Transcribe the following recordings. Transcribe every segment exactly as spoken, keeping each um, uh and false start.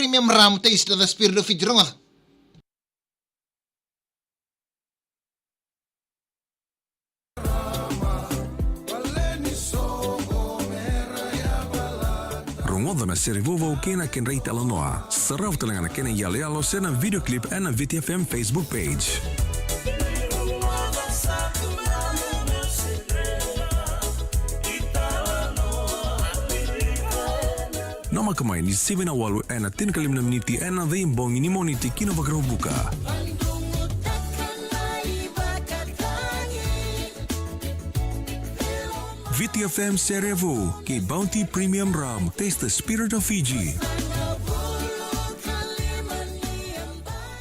Premium Rum, taste the spirit of Fiji. Rogoca. Rogoca na sere vovou kei na kedra italanoa. Sarava tale ga na kena iyaloyalo se na video clip ena Viti F M Facebook page. Namaka mai ni sivi na walu ena tinikalima na miniti ena veibogi ni Moniti ki na Vakaraubuka. Viti F M Sere Vou kei Bounty Premium Rum. Taste the spirit of Fiji.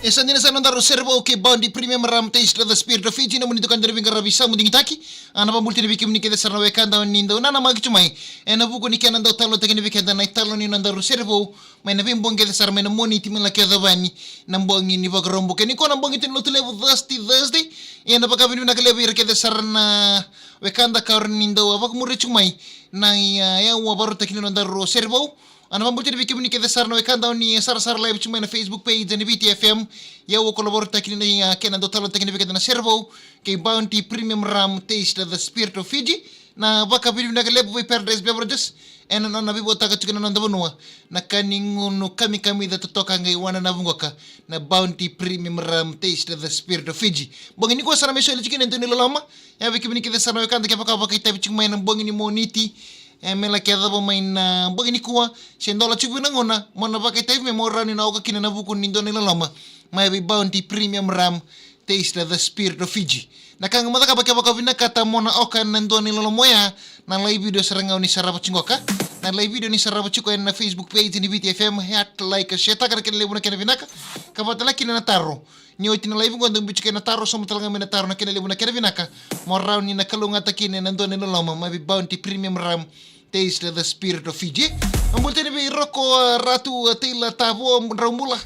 E sa dina sa nodaru Sere Vou kei Bounty Premium Rum, Taste the Spirit of Fiji. Na muni tukana dina veiqaravi sa mudu digitaki. A na vabulitini vei kemuni kece sara na wekada ni dau nanamaki tu mai ena vuku ni kena dau talanoataki ni vei keda na italo ni nodaru Sere Vou mai na veibogi kece sara mai na Moniti me laki yacova yani na bogi ni Vakaraubuka. Nikua na bogi tu ni Lotulevu, Thirsty Thursday. Ia na vakavinavinaka levu ira kece sara na wekada ka ra ni dau a vakamuri tu mai na, ia, ia, au a varautaki ni nodaru Sere Vou. A na vabulitini vei kemuni kece sara na wekada ni sarasara live tu mai na Facebook page ni Viti F M. Ia au a kola varautaki ni, ia, kena dau talanoataki ni vei keda na Sere Vou kei Bounty Premium Rum, Taste the Spirit of Fiji. Na vakavinavinaka levu vei Paradise Beverages ena nona veivuataka tiko na noda vanua na ka ni gunu kamikamica totoka qai wananavu qoka, na Bounty Premium Rum, Taste the Spirit of Fiji. Bogi nikua sa na mai soli tiko na dua ni loloma. Ia vei kemuni kece sara na wekada kevaka vakaitavi tiko mai na bogi ni Moniti, e, me laki yacova mai na bogi nikua, se dola tiko vei na gauna mo na vakaitavi mai mo rawa ni na oka kina na vuku ni dua ni loloma mai vei Bounty Premium Rum, Taste the Spirit of Fiji. Na ka ga mo cakava kevaka o vinakata mo na oka na dua ni loloma oya, na live video sara ga o ni sarava tiko qoka. Na live video ni sarava tiko ena Facebook page ni Viti F M, hit, like, share taka na kena levu na kena vinaka. Ka vata laki na taro. Ni oti na live qo dau biu tiko na taro, sauma tale ga mai na taro na kena levu na kena vinaka mo rawa ni na kalougata kina ena dua ni loloma mai vei Bounty Premium Rum, Taste the Spirit of Fiji. Vabulitani vei Roko, a, Ratu, a, Taila Tavo, Draubula.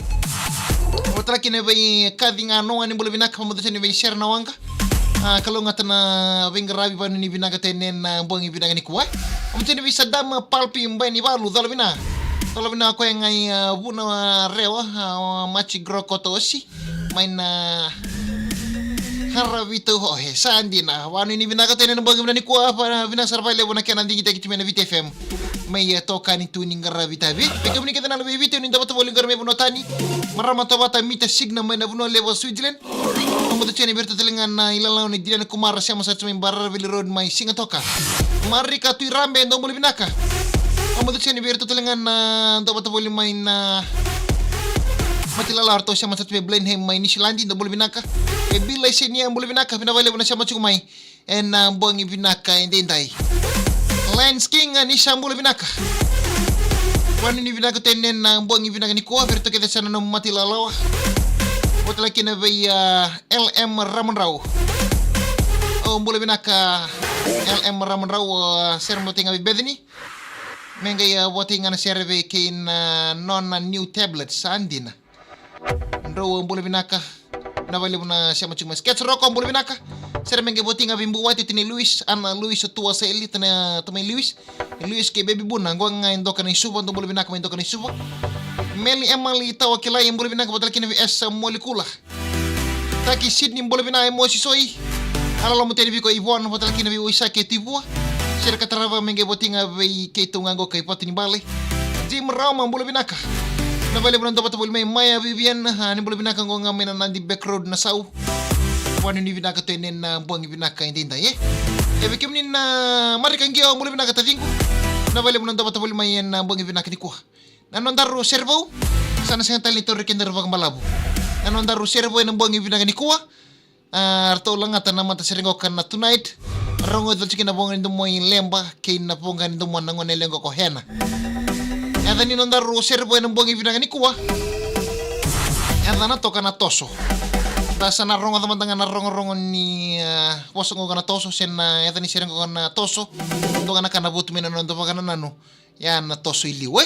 Vata laki na vei Kaci Ganoa, ni bula vinaka. Vabulitani tale vei Sera na Waqa. A, kalougata na veiqaravi, vanua ni vinaka tale ena bogi vinaka nikua. Vabulitani vei Sadama Palpi Bai ni Valu, colo vina. Colo vina o koya ga i, a, Vuna, a, Rewa, a, Machi Grokotosi. Mai na Haravita, o, e, sa dina. Vanua ni vinaka tale ena bogi vinaka nikua, va, vinaka sara vakalevu na kena digitaki tu mai na Viti F M. Mai, e, tokani tu ni qaravi tavi. Vei kemuni kece na luvei Viti, ni dau vata voli qori mai vanua tani. Marama Tovata Mita Signa mai na Vanua Levu, Switzerland. Vabauta tiko ni vei iratou tale ga na ilala ni Dina Kumara, sema sara tu mai Baraveli Road mai Sigatoka. Marika Tuirabe, dou bula vinaka. Vabauta tiko ni vei iratou tale ga na dau vata voli mai na Matilala, ratou sema sara tu mai Blenheim mai Niusiladi, dou bula vinaka. E Bila Isenia, bula vinaka, vinaka vakalevu na sema tiko mai ena bogi vinaka edaidai. Lance King, ni sa bula vinaka. Vanua ni vinaka tale ena bogi vinaka nikua, vei iratou kece sara na nomu Matilalawa. Vata laki na vei, a, L M Ramadrau. O, bula vinaka L M Ramadrau, o, sere vata ga vei Bethany. Me qai, a, vata ga na sere vei kei na nona new tablet, sa dina. Drau, a, bula vinaka. Vinaka vakalevu na sema tiko mai. Sketch Rock, bula vinaka. Sere me qai vata ga vei Buwati, tinai Luis, Ana Luis, o Tua Seli, tana tamai Luis. Luis kei Baby Buna, qo ga e Doka na i Suva, dou bula vinaka mai Doka na i Suva. Meli Emali Tawa Kilai, bula vinaka, vata laki na vei Esa Molikula. Taki Sydney, bula vinaka, e Mosi Soi. A loloma tale vei iko Ivon, vata laki na vei Oisake Tivua. Sere ka tarava me qai vata ga vei keitou ga qo kai Vatu ni Bale. Jim Rauma, bula vinaka. Vinaka vakalevu na dau vata voli mai Maya Vivian, a, ni bula vinaka qo ga mai na Nadi Back Road Nasau. Vanua ni vinaka tale ena bogi vinaka edaidai, e. E vei kemuni na Marika Qio, bula vinaka taciqu. Vinaka vakalevu na dau vata voli mai ena bogi vinaka nikua. Na nodaru Sere Vou, sa na sega tale ni tauri kedaru vakabalavu. Na nodaru Sere Vou ena bogi vinaka nikua. A, ratou lagata na matasere qoka na Tonight. Rogoca tiko na voqa ni domo i Leba kei na voqa ni domo na gone yalewa qoka o Hena. Yaca ni nodaru Sere Vou ena bogi vinaka nikua, yaca na toka na Toso. Da sa na rogoca mada ga na rogorogo ni, a, vosa qoka na Toso, se na yaca ni sere qoka na Toso. Dua ga na ka na votu mai na noda vakanananu. Ia na Toso i liu, e.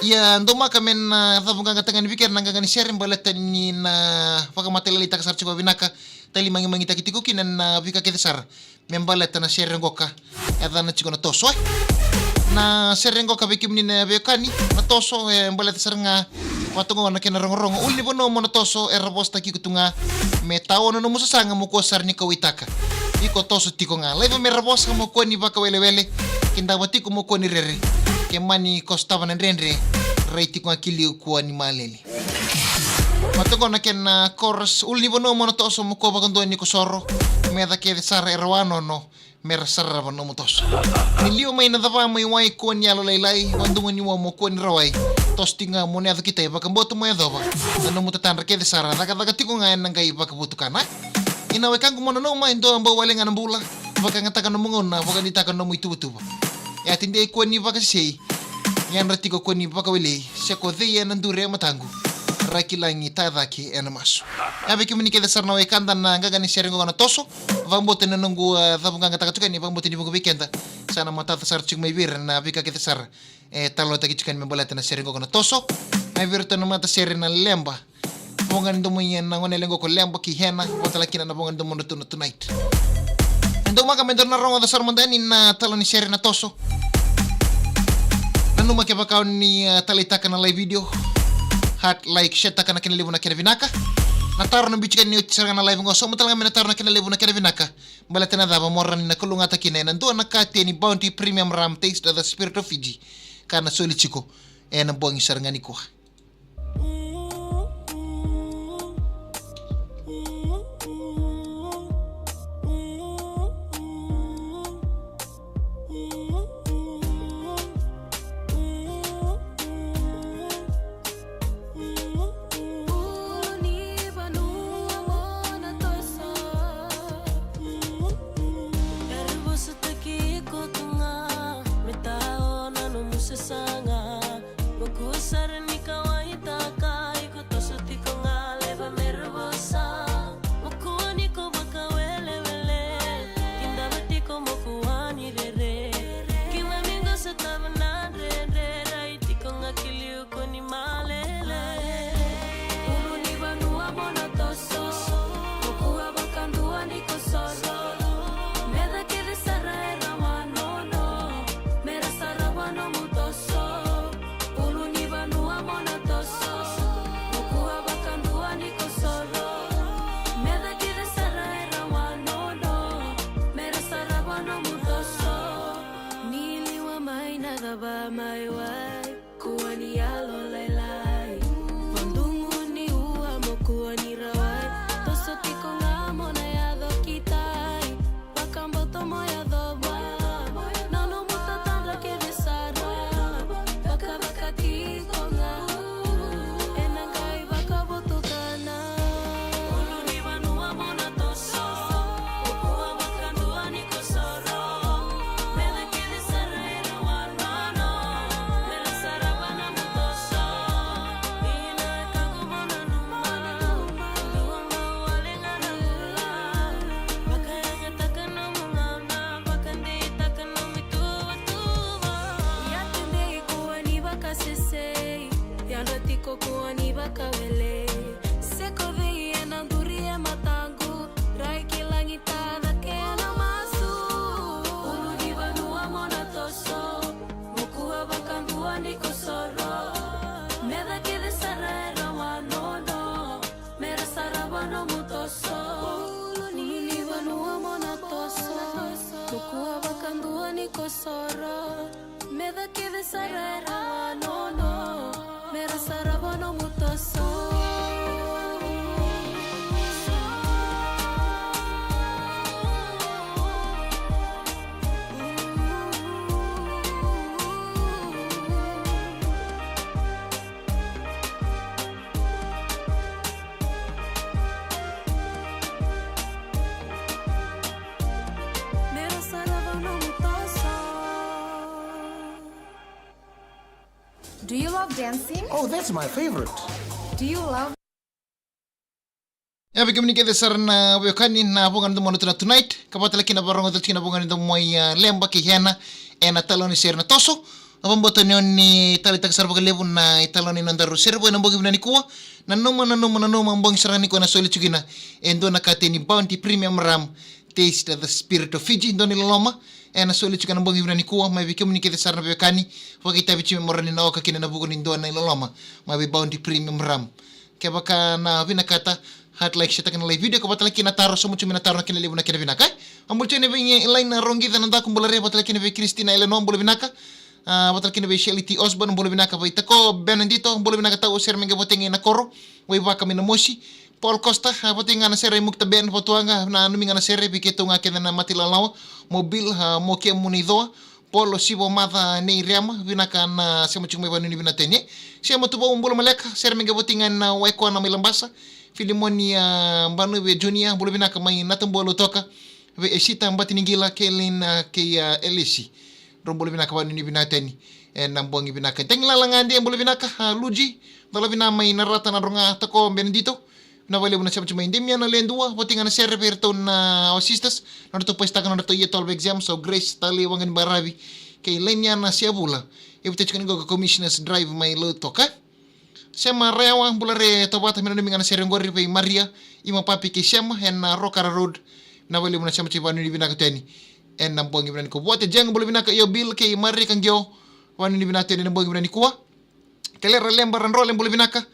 Ia daumaka me na cavu qaqa tagane vei keda na qaqa ni sere, baleta ni na vakamatalailaitaka sara tiko vinaka tale, magimagitaki tiko kina na veika kece sara me baleta na sere qoka. Yacana tiko na Toso, e. Na sere qo ka vei kemuni na veiwekani, na toso, e baleta sara ga vata qo na kena rogorogo. Ulunivanua mo na toso, era vosataki iko tu ga me tawa na nomu sasaga mo kua sara ni kauwaitaka. Iko toso tiko ga. Laiva me ra vosa mo kua ni vakawelewele, kidava tiko mo kua ni rere. Ke mani ko sotava na dredre, rai tiko ga ki liu kua ni malele. Vata qo na kena chorus, ulunivanua mo na toso mo kua vakadua ni ko soro. Meca kece sara era wanono, me ra sarava nomu toso. Ni liwa mai na cava mai wai kua ni yalo lailai, vadugu ni wa mo kua ni rawai. Toso tiko ga mo na yaco kitai, vakabauta mo yacova na nomu tatadra kece sara, cakacaka tiko ga ena qai vakavutukana. Ina wekaqu mo nanuma, e dua bau wale ga na bula, vakayagataka nomu gauna, vakadeitaka nomu ituvatuva. E a tedei kua ni vakasesei, yadra tiko kua ni vakawelei, se ko cei ena duri e mataqu, rai ki lagi, taya cake ena masu. E a vei kemuni kece sara na wekada na qaqa ni sere qo na toso, vakabauta na noqu, e, cavuqaqataka tiko yani, vakabauta ni vuqa vei keda sa na matata sara tiko mai vei ira na veika kece sara e talanoataki tiko yani me baleta na sere qo na toso. Mai vei iratou na matasere na Leba, voqa ni domo, ia na gone yalewa qo ko Leba kei Hena, vata tale kina na voqa ni domo na tu na Tonight. E daumaka me daru na rogoca sara mada yani na talo ni sere na toso. Nanuma kevaka o ni, e, taleitaka na live video, heart, like, share taka na kena levu na kena vinaka. Na taro na biu tiko yani oti sara ga na live qo, sauma tale ga mai na taro na kena levu na kena vinaka. Baleta na cava? Mo rawa ni na kalougata kina ena dua na kati ni Bounty Premium Rum, Taste the Spirit of Fiji, ka na soli tiko ena bogi sara ga nikua. Ulunivanua mo na toso. Era vosataki iko tu ga me tawa na nomu sasaga. Mo kua sara ni kauwaitaka, iko toso tiko ga, laiva me ra vosa. Mo kua ni ko vakawelewele, kidava tiko mo kua ni rere. Keimami qo sotava na dredre, rai tiko ga ki liu kua ni malele. Ulunivanua mo na toso, mo kua vakadua ni ko soro. Meca kece sara era wanono, me ra sarava nomu toso. Ulunivanua mo na toso, mo kua vakadua ni ko soro. Meca kece sara era wanono, me ra sarava nomu toso. Ni liwa mai na cava mai wai, kua ni yalo lailai. Vadugu ni ua mo kua ni rawai. Toso tiko ga mo na yaco kitai. Vakabauta mo yacova na nomu tatadra kece sara. Vakavaka tiko ga ena qai vakavutukana. Ulunivanua mo na toso, mo kua vakadua ni ko soro. Meca kece sara era wanono, me ra sarava nomu toso. Ina wekaqu mo nanuma, dua bau wale ga na bula. Vakayagataka nomu gauna, vakadeitaka nomu ituvatuva. Ia tedei kua ni vakasesei, yadra tiko kua ni vakawelei. Se ko cei ena duri e mataqu, rai ki lagi, taya cake ena masu. Ulunivanua mo na toso, mo kua vakadua ni ko soro. Meca kece sara era wanono, me ra sarava nomu toso. Ulunivanua mo na toso, mo kua vakadua ni ko soro. Meca kece sara era wanono, me ra sarava nomu toso. Me ra sarava nomu toso. Do you love dancing? Oh, that's my favorite. Do you love E a vei kemuni kece sara na veiwekani na vuqa na domo na tu na Tonight, ka vata tale kina varogo tale tiko na vuqa na domo i, a, Leba kei Hena ena italanoa ni sere na toso. Au vakabauta ni o ni taleitaka sara vakalevu na italanoa ni nodaru sere vou ena bogi vinaka nikua. Nanuma, nanuma, nanuma, bogi sara nikua na soli tiko kina e dua na kati ni Bounty Premium Rum, Taste the Spirit of Fiji, dua ni loloma. Ena soli tiko na bogi vinaka nikua mai vei kemuni kece sara na veiwekani. Vakaitavi tiko me morani na oka kina na vuku ni dua na iloloma mai vei Bounty Premium Rum. Kevaka na vinakata, hat like, share taka na live video, ka vata tale kina na taro, sauma tiko mai na taro na kena levu na kena vinaka. E? A bula tiko na vei Elaina Rogica Nadaku, bula re, vata tale kina vei Christina Eleanor, bula vinaka. A, vata tale kina vei Shelly T Osborne, bula vinaka, vei Tako Benedito, bula vinaka Tau, sere mai qai votegi na koro, vei Vaka mai na mosi. Paul Costa, a, votegi ga na sere, Mukta Ben, Vatuaga, nanumi ga na sere vei keitou ga kece na mata ilawalawa, mo Bill, a, mo kemu na icoa. Paul Sivo Maca, Nei Rema, vinaka na sema tiko mai, vanuinui vinaka teni. Sema Tuvau, bula maleka, sere mai qai votegi ga na Waikona mai Labasa. Filimoni, a, Banuve Junior, bula vinaka mai Natabua, Lautoka. Vei Esita Batiniqila, Kelin, a, kei, a, Elisi. Drau bula vinaka, vanuinui vinaka teni ena bogi vinaka. Tagilala Gade, bula vinaka, a, Luji. Dola vinaka mai Narata, Nadroga, Tako Benedito. Vinaka vakalevu na sema tiko mai. Damiana Ledua, votegi ga na sere vei iratou na, a, sisters. Nodratou pasitaka nodratou year twelve exam, so Grace Tale Waqanibaravi kei Lainiana Siavula. E vata tiko ni qo ka Commissioners Drive mai Lautoka. Sema Rayawa, bula re, Tovata, me nanumi ga na sere qori vei Maria, Ima Papi kei Sema, ena Rokara Road. Vinaka vakalevu na sema tiko, vanuinui vinaka teni ena bogi vinaka nikua. Vote Jeng, bula vinaka, io Bill kei Maria Kaqio, vanuinui vinaka teni ena bogi vinaka nikua. Kelera Leba Radrole, bula vinaka.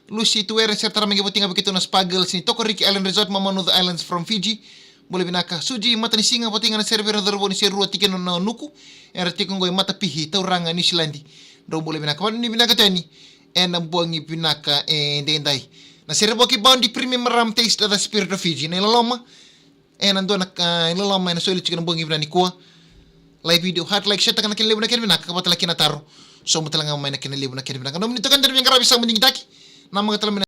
Lucy Tuere, sere tara mai qai votegi ga vei keitou na Spa Girls ni Tokoriki Island Resort, Mamanuca Islands from Fiji. Bula vinaka. Suji Matanisiga, votegi ga na sere vei ira na cauravou ni Serua, Tikina na Nuku. Era tiko qo i Matapihi, Tauraga, Niusiladi. Drau bula vinaka, vanuinui vinaka teni ena bogi vinaka edaidai. Na sere vou kei Bounty Premium Rum, Taste the Spirit of Fiji. Na iloloma ena dua na, a, iloloma ena soli tiko ena bogi vinaka nikua. Live video, hat like, share taka na kena levu na kena vinaka, ka vata tale kina na taro, sauma tale ga mai na kena levu na kena vinaka. Nomuni tokani, tani veiqaravi sa mai digitaki. Namaka tale mai na